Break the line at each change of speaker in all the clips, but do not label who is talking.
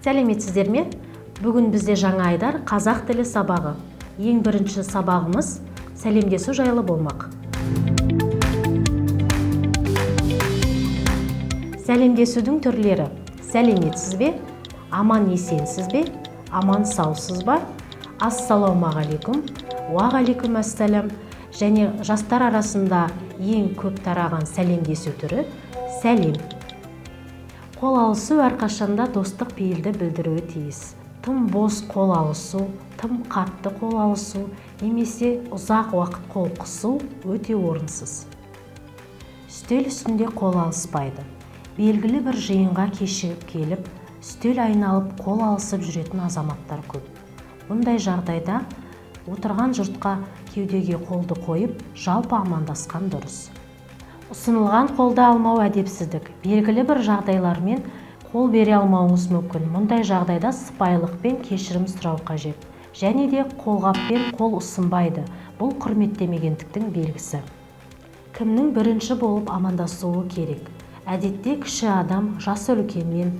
Сәлеметсіздер ме? Бүгін бізде жаңа айдар, қазақ тілі сабағы. Ең бірінші сабағымыз сәлемдесу жайлы болмақ. Сәлемдесудің түрлері: сәлеметсіз бе, аман есенсіз бе, аман саусыз ба, ассалаумағалейкум, уағалейкум ассалам. Және жастар арасында ең көп тараған сәлемдесу түрі – сәлем. Қол алысу әрқашанда достық пейілді білдіруі тиіс. Тым бос қол алысу, тым қатты қол алысу немесе ұзақ уақыт қол қысу өте орынсыз. Үстел үстінде қол алыспайды. Белгілі бір жиынға кешігіп келіп, үстел айналып қол алысып жүретін азаматтар көп. Бұндай жағдайда отырған жұртқа кеудеге қолды қойып, жалпы амандасқан дұрыс. Ұсынылған қолды алмау әдепсіздік. Белгілі бір жағдайлармен қол бере алмауыңыз мүмкін. Мұндай жағдайда сыпайылықпен кешірім сұрау қажет. Және де қолғаппен қол ұсынбайды. Бұл құрметтемегендіктің белгісі. Кімнің бірінші болып амандасуы керек? Әдетте кіші адам жасы үлкенмен,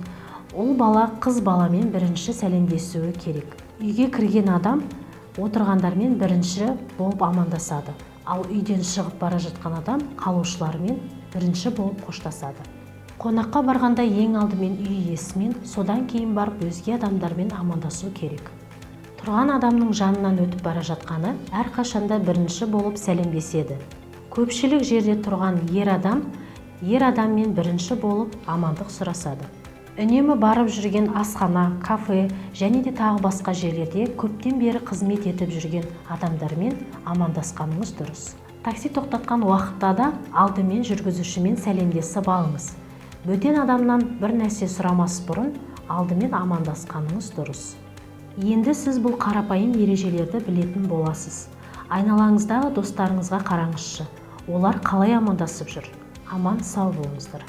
ұл бала қыз баламен бірінші сәлемдесуі керек. Үйге кірген адам отырғандармен бірінші болып амандасады, ал үйден шығып бара жатқан адам қалушылармен бірінші болып қоштасады. Қонаққа барғанда ең алдымен үй иесімен, содан кейін барып өзге адамдармен амандасу керек. Тұрған адамның жанынан өтіп бара жатқаны әрқашанда бірінші болып сәлемдеседі. Көпшілік жерде тұрған ер адам ер адаммен бірінші болып амандық сұрасады. Үнемі барып жүрген асхана, кафе және де тағы басқа жерлерде көптен бері қызмет етіп жүрген адамдармен амандасқаныңыз дұрыс. Такси тоқтатқан уақытта да алдымен жүргізушімен сәлемдесіп алыңыз. Бөтен адамнан бір нәрсе сұрамас бұрын алдымен амандасқаныңыз дұрыс. Енді сіз бұл қарапайым ережелерді білетін боласыз. Айналаңыздағы достарыңызға қараңызшы, олар қалай амандасып жүр? Аман сау болыңыздар.